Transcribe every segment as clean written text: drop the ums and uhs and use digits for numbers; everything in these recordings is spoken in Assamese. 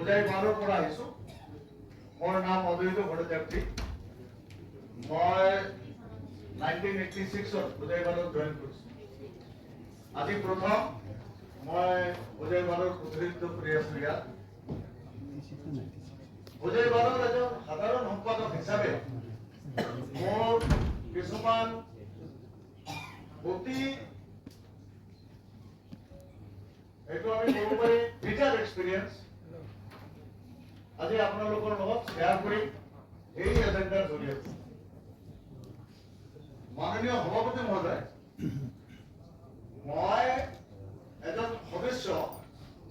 হোজাই বাৰৰ পৰা আহিছোঁ। মোৰ নাম অদ্বৈত ভট্টাচাৰ্য। মই 1986ত হোজাই বাৰত জইন কৰিছোঁ। আজি প্ৰথম মই হোজাই বাৰৰ প্ৰতিনিধিত্ব কৰি আছোঁ ইয়াত। হোজাই বাৰৰ এজন সাধাৰণ সম্পাদক হিচাপে মোৰ কিছুমান অতি, এইটো আমি ক'ব পাৰি, বিটাৰ এক্সপিৰিয়েঞ্চ আজি আপোনালোকৰ লগত শ্বেয়াৰ কৰিম এই এজেণ্ডাৰ জৰিয়তে। মাননীয় সভাপতি মহোদয়, মই এজন সদস্য,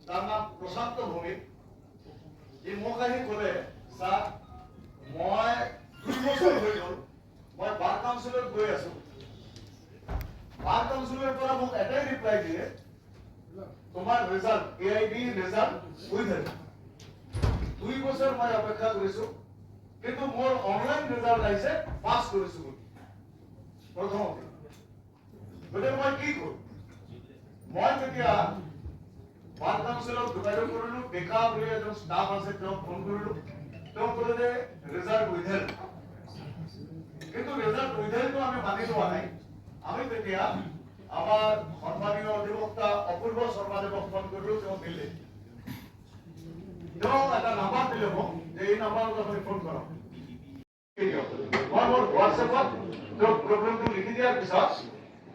তাৰ নাম প্ৰশান্ত ভৌমিক, ই মোক আহি ক'লে, "ছাৰ, মই 2 বছৰ হৈ গ'ল, মই বাৰ কাউন্সিলত গৈ আছো। বাৰ কাউন্সিলৰ পৰা মোক এটাই ৰিপ্লাই দিয়ে, তোমাৰ ৰেজাল্ট, এআইডি ৰেজাল্ট উইথহেল্ড। 2 বছৰ মই অপেক্ষা কৰিছো, কিন্তু মোৰ অনলাইন ৰেজাল্ট আহিছে, পাছ কৰিছো বুলি প্ৰথমতে। গতিকে মই কি কৰোঁ?" মই তেতিয়া বাৰ কাউন্সিলত যোগাযোগ কৰিলো। ডেকা বুলি এজন ষ্টাফ আছে, তেওঁক ফোন কৰিলো। তেওঁ ক'লে যে ৰেজাল্ট উইথহেল্ড। কিন্তু ৰেজাল্ট উইথহেল্ডটো আমি মানি লোৱা নাই। আমি তেতিয়া আমাৰ সন্মানীয় অধিবক্তা অপূৰ্ব শৰ্মাদেৱক ফোন কৰিলো। তেওঁ দিল্লীত। তেওঁ এটা নাম্বাৰ দিলে মোক যে এই নাম্বাৰত আপুনি ফোন কৰক। মই মোৰ হোৱাটছএপত তেওঁক প্ৰব্লেমটো লিখি দিয়াৰ পিছত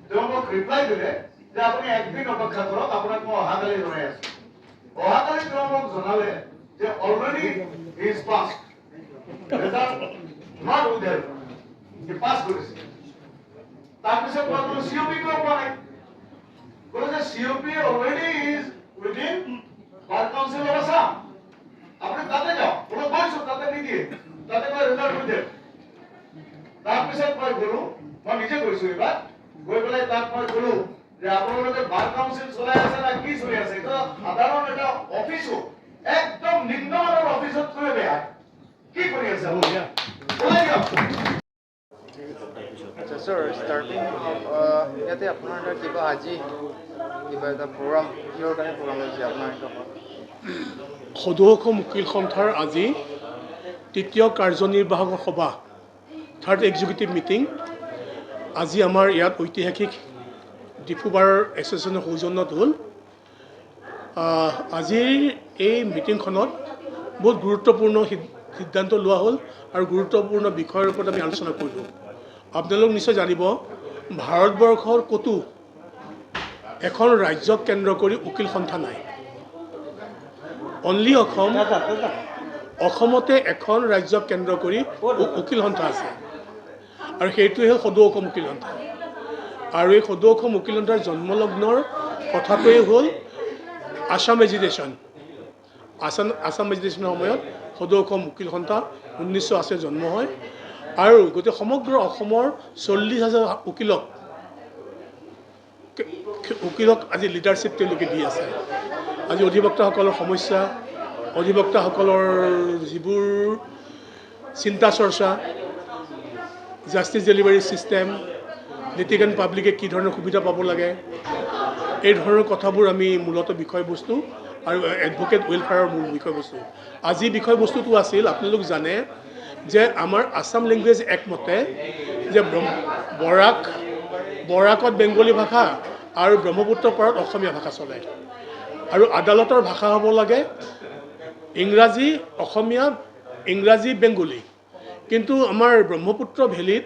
তেওঁ মোক ৰিপ্লাই দিলে যে আপুনি একদিন অপেক্ষা কৰক, আপোনাক মই অহাকালি জনাই আছো। অহাকালি তেওঁ মোক জনালে যে already is pass, result not withheld, সি পাছ কৰিছে। তাৰপিছত মই ক'লো, চিঅপি কিয় পোৱা নাই? ক'লে যে COP already is within Bar Council of Assam, আপুনি তাতে যাওক। বোলো, গৈছো, তাতে নিদিয়ে, তাতে কয় ৰিজাল্ট উইথহেল্ড। তাৰপিছত মই গ'লো, মই নিজে গৈছো এইবাৰ। গৈ পেলাই তাত মই ক'লো যে আপোনালোকে বাৰ কাউন্সিল চলাই আছে না কি চলি আছে? এইটো সাধাৰণ এটা অফিচো, একদম নিম্নমানৰ অফিচতকৈ বেয়া। কি কৰি আছে আপুনি? ওলাই দিয়ক। আচ্ছা ছাৰ, ষ্টাৰ্টিং ইয়াতে আপোনাৰ এটা কিবা আজি কিবা এটা প্ৰগ্ৰাম, কিহৰ কাৰণে প্ৰগ্ৰাম হৈছে আপোনাৰ সেইটো? সদৌ অসম উকিল সন্থাৰ আজি তৃতীয় কাৰ্যনিৰ্বাহক সভা, থাৰ্ড এক্সিকিউটিভ মিটিং, আজি আমাৰ ইয়াত ঐতিহাসিক ডিফু বাৰ এছ'চিয়েশ্যনৰ সৌজন্যত হ'ল। আজিৰ এই মিটিংখনত বহুত গুৰুত্বপূৰ্ণ সিদ্ধান্ত লোৱা হ'ল আৰু গুৰুত্বপূৰ্ণ বিষয়ৰ ওপৰত আমি আলোচনা কৰিলোঁ। আপোনালোক নিশ্চয় জানিব, ভাৰতবৰ্ষৰ ক'তো এখন ৰাজ্যক কেন্দ্ৰ কৰি উকিল সন্থা নাই। অনলি অসম, অসমতে এখন ৰাজ্যক কেন্দ্ৰ কৰি উকিল সন্থা আছে আৰু সেইটোৱে হ'ল সদৌ অসম উকিল সন্থা। আৰু এই সদৌ অসম উকিল সন্থাৰ জন্মলগ্নৰ কথাটোৱেই হ'ল আছাম এজিটেশ্যন। আছাম এজিটেশ্যনৰ সময়ত সদৌ অসম উকিল সন্থা 1980 জন্ম হয় আৰু গোটেই সমগ্ৰ অসমৰ 40,000 উকিলক আজি লিডাৰশ্বিপ তেওঁলোকে দি আছে। আজি অধিবক্তাসকলৰ সমস্যা, অধিবক্তাসকলৰ যিবোৰ চিন্তা চৰ্চা, জাষ্টিছ ডেলিভাৰী ছিষ্টেম, লিটিগেণ্ট পাব্লিকে কি ধৰণৰ সুবিধা পাব লাগে, এই ধৰণৰ কথাবোৰ আমি মূলতঃ বিষয়বস্তু আৰু এডভকেট ৱেলফেয়াৰৰ মূল বিষয়বস্তু। আজি বিষয়বস্তুটো আছিল, আপোনালোক জানে যে আমাৰ আছাম লেংগুৱেজ এক্ট মতে যে বৰাকত বেংগলী ভাষা আৰু ব্ৰহ্মপুত্ৰ পাৰত অসমীয়া ভাষা চলে আৰু আদালতৰ ভাষা হ'ব লাগে ইংৰাজী, অসমীয়া, ইংৰাজী, বেংগলী। কিন্তু আমাৰ ব্ৰহ্মপুত্ৰ ভেলীত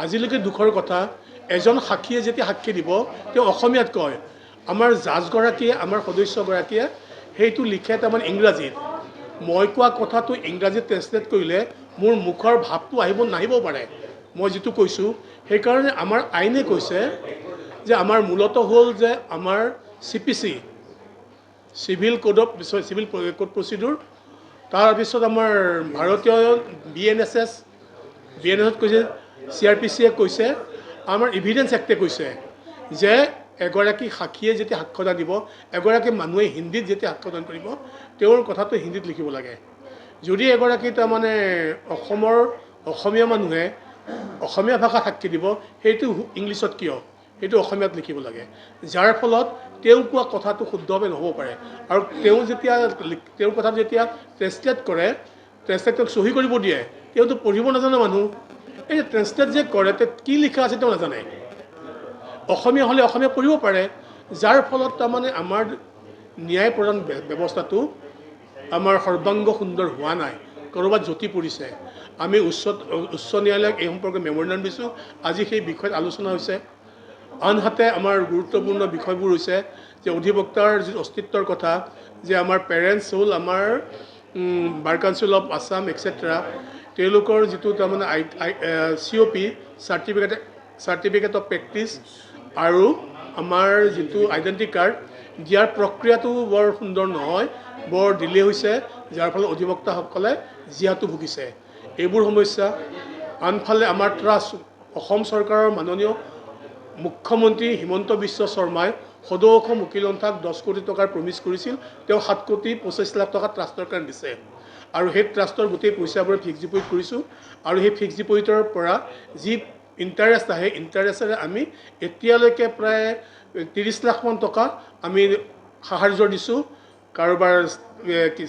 আজিলৈকে দুখৰ কথা, এজন সাক্ষীয়ে যেতিয়া সাক্ষী দিব, তেওঁ অসমীয়াত কয়। আমাৰ জাজগৰাকীয়ে, আমাৰ সদস্যগৰাকীয়ে সেইটো লিখে তাৰমানে ইংৰাজীত। মই কোৱা কথাটো ইংৰাজীত ট্ৰেঞ্চলেট কৰিলে মোৰ মুখৰ ভাৱটো আহিব নাহিবও পাৰে মই যিটো কৈছোঁ। সেইকাৰণে আমাৰ আইনে কৈছে যে আমাৰ মূলতঃ হ'ল যে আমাৰ CPC, Civil Code of Civil Code Procedure, তাৰপিছত আমাৰ ভাৰতীয় বিএনএছএছ, বিএনএছত কৈছে, চিআৰপিচিয়ে কৈছে, আমাৰ ইভিডেন্স এক্টে কৈছে যে এগৰাকী সাক্ষীয়ে যেতিয়া সাক্ষ্যদান দিব, এগৰাকী মানুহে হিন্দীত যেতিয়া সাক্ষ্যদান কৰিব, তেওঁৰ কথাটো হিন্দীত লিখিব লাগে। যদি এগৰাকী তাৰমানে অসমৰ অসমীয়া মানুহে অসমীয়া ভাষাত সাক্ষী দিব, সেইটো ইংলিছত কিয়? সেইটো অসমীয়াত লিখিব লাগে, যাৰ ফলত তেওঁ কোৱা কথাটো শুদ্ধভাৱে নহ'ব পাৰে। আৰু তেওঁ যেতিয়া তেওঁৰ কথাটো যেতিয়া ট্ৰেঞ্চলেট কৰে, ট্ৰেঞ্চলেট তেওঁক চহী কৰিব দিয়ে, তেওঁতো পঢ়িব নাজানে মানুহ, এই যে ট্ৰেঞ্চলেট যে কৰে তেওঁ কি লিখা আছে তেওঁ নাজানে। অসমীয়া হ'লে অসমীয়া পঢ়িব পাৰে, যাৰ ফলত তাৰমানে আমাৰ ন্যায় প্ৰদান ব্যৱস্থাটো আমাৰ সৰ্বাংগ সুন্দৰ হোৱা নাই, ক'ৰবাত জটি পৰিছে। আমি উচ্চ উচ্চ ন্যায়ালয়ক এই সম্পৰ্কে মেমৰেণ্ডাম দিছোঁ, আজি সেই বিষয়ত আলোচনা হৈছে। আনহাতে আমাৰ গুৰুত্বপূৰ্ণ বিষয়বোৰ হৈছে যে অধিবক্তাৰ যি অস্তিত্বৰ কথা, যে আমাৰ পেৰেণ্টছ হ'ল আমাৰ Bar Council of Assam etcetera, তেওঁলোকৰ যিটো তাৰমানে I I COP certificate of practice আৰু আমাৰ যিটো আইডেণ্টি কাৰ্ড দিয়াৰ প্ৰক্ৰিয়াটো বৰ সুন্দৰ নহয়, বৰ ডিলে হৈছে, যাৰ ফলত অধিবক্তাসকলে জীয়াতু ভুগিছে। এইবোৰ সমস্যা। আনফালে আমাৰ ট্ৰাষ্ট, অসম চৰকাৰৰ মাননীয় মুখ্যমন্ত্ৰী হিমন্ত বিশ্ব শৰ্মাই সদৌ অসম উকীল সন্থাক 10 কোটি টকাৰ প্ৰমিছ কৰিছিল, তেওঁ 7 কোটি 25 লাখ টকা ট্ৰাষ্টৰ কাৰণে দিছে। আৰু সেই ট্ৰাষ্টৰ গোটেই পইচাবোৰ ফিক্স ডিপ'জিট কৰিছোঁ, আৰু সেই ফিক্স ডিপ'জিটৰ পৰা যি ইণ্টাৰেষ্ট আহে, ইণ্টাৰেষ্টেৰে আমি এতিয়ালৈকে প্ৰায় 30 লাখমান টকা আমি সাহাৰ্য দিছোঁ। কাৰোবাৰ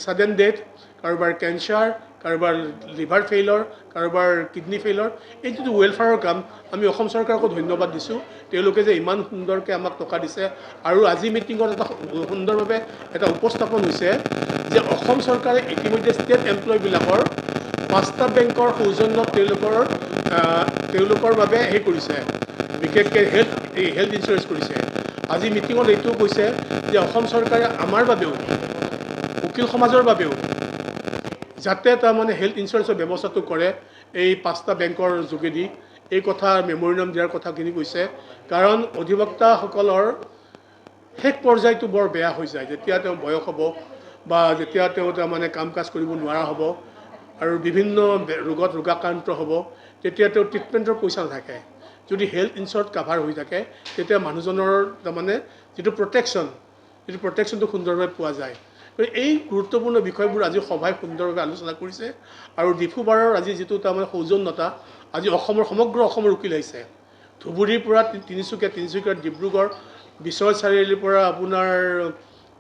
ছাডেন ডেথ, কাৰোবাৰ কেঞ্চাৰ, কাৰোবাৰ লিভাৰ ফেইলৰ, কাৰোবাৰ কিডনী ফেইলৰ, এই যিটো ৱেলফেয়াৰৰ কাম, আমি অসম চৰকাৰকো ধন্যবাদ দিছোঁ, তেওঁলোকে যে ইমান সুন্দৰকৈ আমাক টকা দিছে। আৰু আজি মিটিঙত এটা সুন্দৰভাৱে এটা উপস্থাপন হৈছে যে অসম চৰকাৰে ইতিমধ্যে ষ্টেট এমপ্লয়বিলাকৰ 5টা বেংকৰ সৌজন্যত তেওঁলোকৰ বাবে হেৰি কৰিছে, বিশেষকৈ হেল্থ ইঞ্চুৰেঞ্চ কৰিছে। আজি মিটিঙত এইটোও কৈছে যে অসম চৰকাৰে আমাৰ বাবেও, উকিল সমাজৰ বাবেও যাতে তাৰমানে হেল্থ ইঞ্চুৰেঞ্চৰ ব্যৱস্থাটো কৰে এই 5টা বেংকৰ যোগেদি, এই কথা মেমৰেণ্ডাম দিয়াৰ কথাখিনি কৈছে। কাৰণ অধিবক্তাসকলৰ শেষ পৰ্যায়টো বৰ বেয়া হৈ যায়, যেতিয়া তেওঁ বয়স হ'ব বা যেতিয়া তেওঁ তাৰমানে কাম কাজ কৰিব নোৱাৰা হ'ব আৰু বিভিন্ন ৰোগত ৰোগাক্ৰান্ত হ'ব, তেতিয়া তেওঁ ট্ৰিটমেণ্টৰ পইচা নাথাকে। যদি হেল্থ ইঞ্চুৰেঞ্চ কাভাৰ হৈ থাকে, তেতিয়া মানুহজনৰ তাৰমানে যিটো প্ৰটেকশ্যন, যিটো প্ৰটেকশ্যনটো সুন্দৰভাৱে পোৱা যায়। গতিকে এই গুৰুত্বপূৰ্ণ বিষয়বোৰ আজি সভাই সুন্দৰভাৱে আলোচনা কৰিছে। আৰু ডিফু বাৰৰ আজি যিটো তাৰমানে সৌজন্যতা, আজি অসমৰ সমগ্ৰ অসমৰ উকিল আহিছে, ধুবুৰীৰ পৰা তিনিচুকীয়া, তিনিচুকীয়াৰ ডিব্ৰুগড়, বিশ্বনাথ চাৰিআলিৰ পৰা আপোনাৰ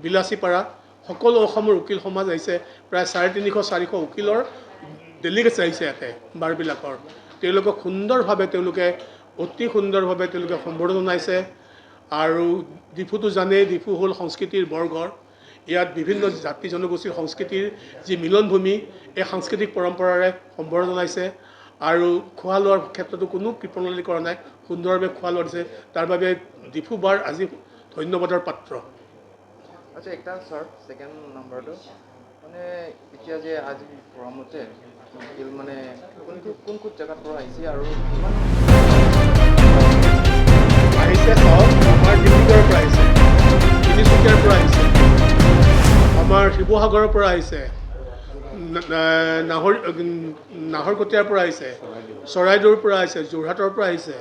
বিলাচীপাৰা, সকলো অসমৰ উকিল সমাজ আহিছে। প্ৰায় 350-400 উকিলৰ ডেলিগেটছ আহিছে ইয়াতে বাৰবিলাকৰ। তেওঁলোকক সুন্দৰভাৱে তেওঁলোকে অতি সুন্দৰভাৱে তেওঁলোকে সম্বৰ্ধনা জনাইছে। আৰু ডিফুটো জানেই, ডিফু হ'ল সংস্কৃতিৰ বৰঘৰ। ইয়াত বিভিন্ন জাতি জনগোষ্ঠীৰ সংস্কৃতিৰ যি মিলনভূমি, এই সাংস্কৃতিক পৰম্পৰাৰে সম্বৰ্ধনা জনাইছে। আৰু খোৱা লোৱাৰ ক্ষেত্ৰতো কোনো কৃপণালি কৰা নাই, সুন্দৰভাৱে খোৱা লোৱা দিছে। তাৰ বাবে ডিফু বাৰ আজি ধন্যবাদৰ পাত্ৰ। আচ্ছা, একটা ছাৰ ছেকেণ্ড নম্বৰটো মানে এতিয়া যে আজি প্ৰগ্ৰামতে উকিল মানে কোনটো কোন কোন জেগাত পৰা আহিছে আৰু কিমান আহিছে চাওক, আমাৰ ডিব্ৰুগড়ৰ পৰা আহিছে, তিনিচুকীয়াৰ পৰা আহিছে, আমাৰ শিৱসাগৰৰ পৰা আহিছে, নাহৰকটীয়াৰ পৰা আহিছে, চৰাইদেউৰ পৰা আহিছে, যোৰহাটৰ পৰা আহিছে,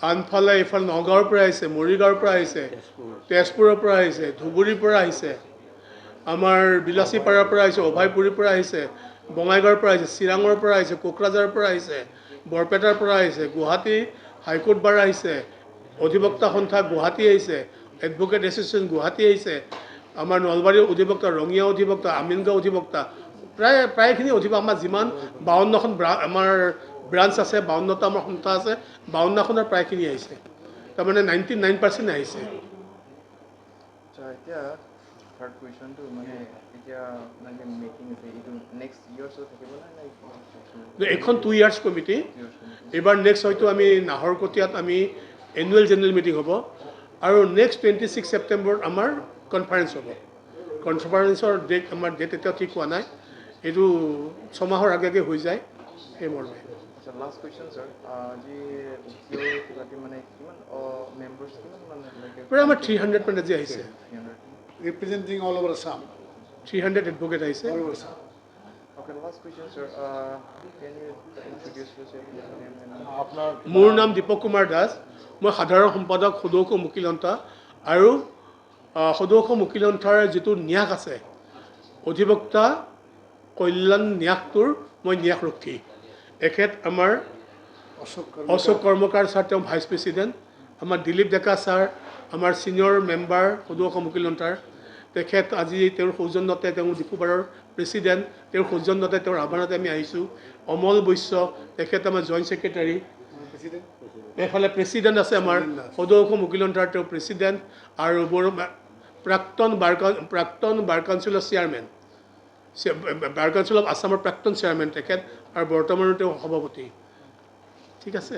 আনফালে এইফালে নগাঁৱৰ পৰা আহিছে, মৰিগাঁৱৰ পৰা আহিছে, তেজপুৰৰ পৰা আহিছে, ধুবুৰীৰ পৰা আহিছে, আমাৰ বিলাচীপাৰাৰ পৰা আহিছে, অভয়পুৰীৰ পৰা আহিছে, বঙাইগাঁৱৰ পৰা আহিছে, চিৰাঙৰ পৰা আহিছে, কোকৰাঝাৰৰ পৰা আহিছে, বৰপেটাৰ পৰা আহিছে, গুৱাহাটী হাইকোৰ্ট বাৰ আহিছে, অধিবক্তা সন্থা গুৱাহাটী আহিছে, এডভকেট এছ'চিয়েশ্যন গুৱাহাটী আহিছে, আমাৰ নলবাৰীৰ অধিবক্তা, ৰঙিয়া অধিবক্তা, আমিনগাঁও অধিবক্তা, প্ৰায়খিনি অধিবক্তা, আমাৰ যিমান 52খন আমাৰ ব্ৰাঞ্চ আছে, 52টা আমাৰ সন্থা আছে, 52খনৰ প্ৰায়খিনি আহিছে, তাৰমানে 99% আহিছে। আচ্ছা, এতিয়া থাৰ্ড কুৱেশ্যনটো মানে এতিয়া আপোনালোকে মিটিং আছে, এইটো নেক্সট ইয়াৰ্ছত থাকিব নে নাই? এইখন 2 ইয়াৰ্ছ কমিটি। এইবাৰ নেক্সট হয়তো আমি নাহৰকটীয়াত আমি এনুৱেল জেনেৰেল মিটিং হ'ব, আৰু নেক্সট 26 ছেপ্টেম্বৰত আমাৰ কনফাৰেঞ্চ হ'ব। কনফাৰেঞ্চৰ ডেট আমাৰ ডেট এতিয়াও ঠিক হোৱা নাই, এইটো ছমাহৰ আগে আগে হৈ যায় সেই মৰ্মে। আচ্ছা, লাষ্ট কুৱেশ্যন ছাৰ, আজি উকিল কিবাকি মানে কিমান মেম্বাৰ্ছ কিমান মানে প্ৰায় আমাৰ 300 মান আজি আহিছে। Representing all over Assam. 300 advocate আহিছে। All over Assam. Okay, last question, sir. Can you introduce yourself, your name and আপোনাৰ মোৰ নাম দীপক কুমাৰ দাস, মই সাধাৰণ সম্পাদক সদৌ অসম উকীল সন্থা। আৰু সদৌ অসম উকীল সন্থাৰ যিটো ন্যাস আছে, অধিবক্তা কল্যাণ ন্যাসটোৰ মই ন্যাসৰক্ষী। এখেত আমাৰ অশোক অশোক কৰ্মকাৰ ছাৰ, তেওঁ ভাইচ প্ৰেচিডেণ্ট, আমাৰ দিলীপ ডেকা ছাৰ, আমাৰ ছিনিয়ৰ মেম্বাৰ সদৌ অসম উকীল সন্থাৰ, তেখেত আজি তেওঁৰ সৌজন্যতে, তেওঁ ডিফু বাৰৰ প্ৰেচিডেণ্ট, তেওঁৰ সৌজন্যতে, তেওঁৰ আহ্বানতে আমি আহিছোঁ। অমল বৈশ্য, তেখেত আমাৰ জইণ্ট ছেক্ৰেটাৰী। এইফালে প্ৰেচিডেণ্ট আছে আমাৰ সদৌ অসম উকীল সন্থাৰ, তেওঁ প্ৰেচিডেণ্ট আৰু প্ৰাক্তন বাৰ কাউন্সিলৰ চেয়াৰমেন, বাৰ কাউন্সিল অফ আছামৰ প্ৰাক্তন চেয়াৰমেন তেখেত আৰু বৰ্তমানো তেওঁ সভাপতি। ঠিক আছে।